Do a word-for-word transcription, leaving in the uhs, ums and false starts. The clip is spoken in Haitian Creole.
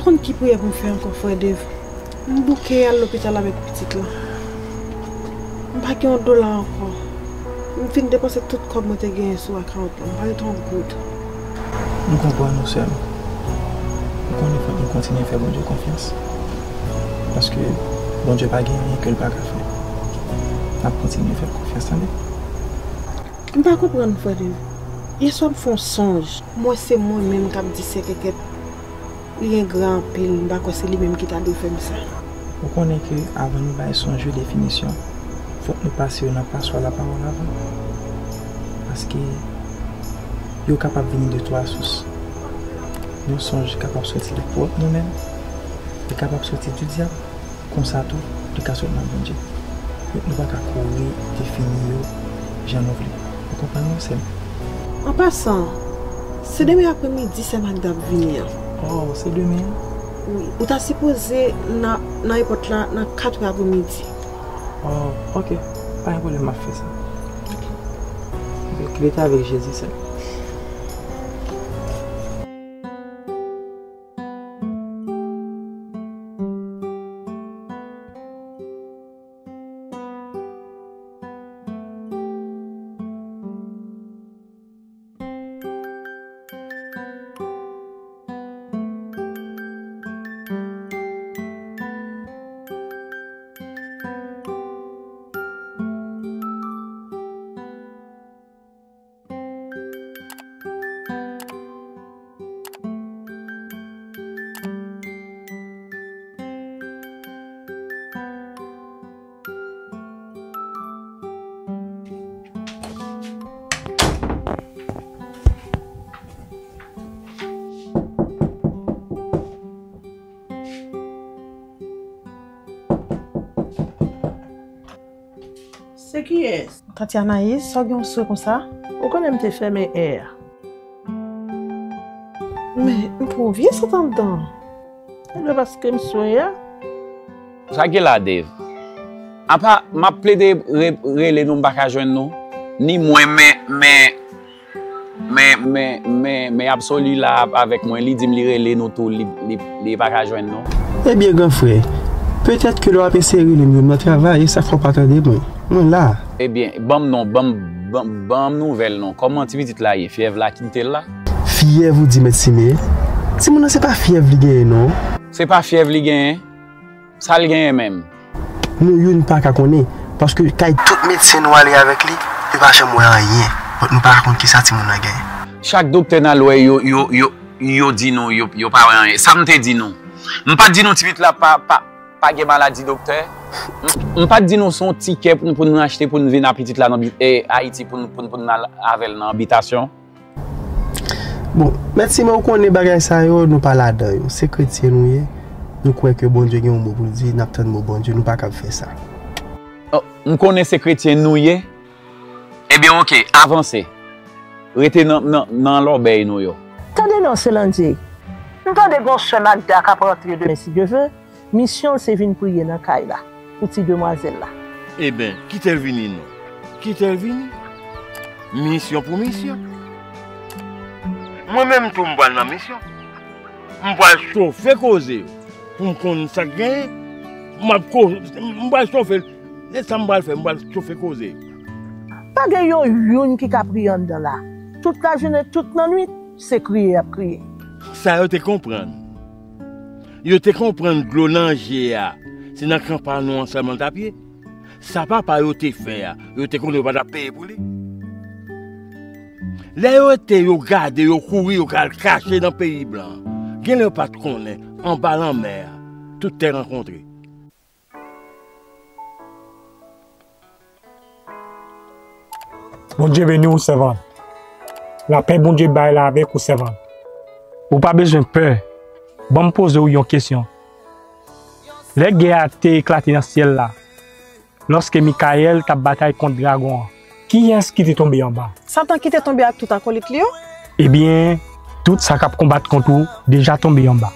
Konn ki priyè pou m fè ankò, frè Dave? M bouke al lopital avèk pitit lan. M pa gen yon dola ankò. M fin depanse tout kòb mwen te genyen sou akawont lan. M pa gen yon goud. M konprann ou, sè m. Ou konnen fòk nou kontinye fè Bondye konfyans. Paske Bondye pa gen anyen ke l pa ka fè. N ap kontinye fè l konfyans, tande? M pa konprann, frè Dave. Yèswa m fè yon sonj. M wè se mwen menm k ap di sè Kèkèt. Li gen gra anpil, m pa kwè se li menm ki ta dwe fè m sa. Ou konnen ke avan nou bay sonj yo definisyon, fòk nou pase yo nan paswa lapawòl avan. Paske yo kapab vini de twa sous. Yon sonj kapab soti de pwòp nou menm, li kapab soti di dyab. Konsa tou, li ka sot nan Bondye. Donk, nou pa ka kouri defini yo jan nou vle. Ou konprann mwen, sè m? An pasan, se demen apremidi sè Magda ap vini an. Oh, se demen an? Wi, ou ta sipoze nan, nan ayewopò la nan kat è apremidi. Oh, ok. Pa gen pwoblèm, m ap fè sa. Ok. Rete avèk Jezi, sè m. Se kiyès? Tanti Anayis, sa w gen w sou konsa? Ou konnen m te fèmen è a. Men, m twouve vye sant anndan. Ebyen, paske m swe a. Sa gen la, Dave? Apa, m ap plede re-, rele nou, m pa ka jwenn nou. Ni mwen, men, men, men, men, men, men Absoli la avèk mwen, li di m li rele nou tou, li, li, li pa ka jwenn nou. Ebyen, gran frè, petèt ke lè w ap eseye rele m, m nan travay, e sa fè w pa tande mwen. Mwen la. Ebyen, ban m non, ban m, ban, ban m nouvèl non. Kòman ti pitit la ye? Fyèv la kite l la? Fyèv ou di, Mèt Simeyen? Timoun nan se pa fyèv li genyen non. Se pa fyèv li genyen? Sa l genyen menm? Nou youn pa ka konnen, paske kay tout medsen nou ale avèk li, yo pa janm wè anyen. Donk nou pa ka konn kisa timoun nan genyen. Chak doktè n al wè, yo, yo, yo, yo di nou, yo, yo pa wè anyen. Sa m te di nou? M pa t di nou ti pitit la pa, pa, pa gen maladi, doktè? M, m pa t di nou se yon tikè pou n, pou n achte, pou n vin a pitit la nan bi-, e, Ayiti, pou n, pou n, pou n al avè l nan bitasyon? Bon, Mèt Simen, ou konnen bagay sa yo, nou pa ladan yo. Se kretyen nou ye. Nou kwè ke Bondye gen yon mo pou l di, n ap tann mo Bondye, nou pa kab fè sa. Oh, m konnen se kretyen nou ye. Ebyen, oke, avanse. Rete nan, nan, nan lòbèy nou yo. Tande non, Selandye. M tande gon sè Magda k ap rantre demen, si Dye ve. Misyon l se vin priye nan kay la pou ti demwazèl la. Eben, kite l vini non. Kite l vini. Misyon pou misyon. Mwen menm tou m pral nan misyon. M pral chofe koze yo pou m konn sa k genyen. M ap ko-, m pral chofe l. Se sa m pral fè, m pral chofe koze yo. Pa gen yon youn ki ka priye anndan la. Tout lajounen, tout lannwit, se kriye y ap kriye. Sa yo te konprann. Yo te konprann dlo nan je a, se nan kanpay nou an sèlman l t ap ye. Sa papa yo te fè a, yo te konnen yo pa t ap peye pou li. Lè yo rete, yo gade, yo kouri, yo al kache nan peyi blan. Genlè yo pa t konnen, anba lanmè a, tout tè rankontre. Bondye beni w, sèvant. Lapè Bondye bay la avèk ou, sèvant. Ou pa bezwen pè. Ban m poze w yon kesyon. Lè gè a te eklate nan syèl la, lòske Mikayèl t ap batay kont dragon an, kiyès ki te tonbe anba? Satan ki te tonbe ak tout akòlit li yo. Ebyen, tout sa k ap konbat kont ou deja tonbe anba.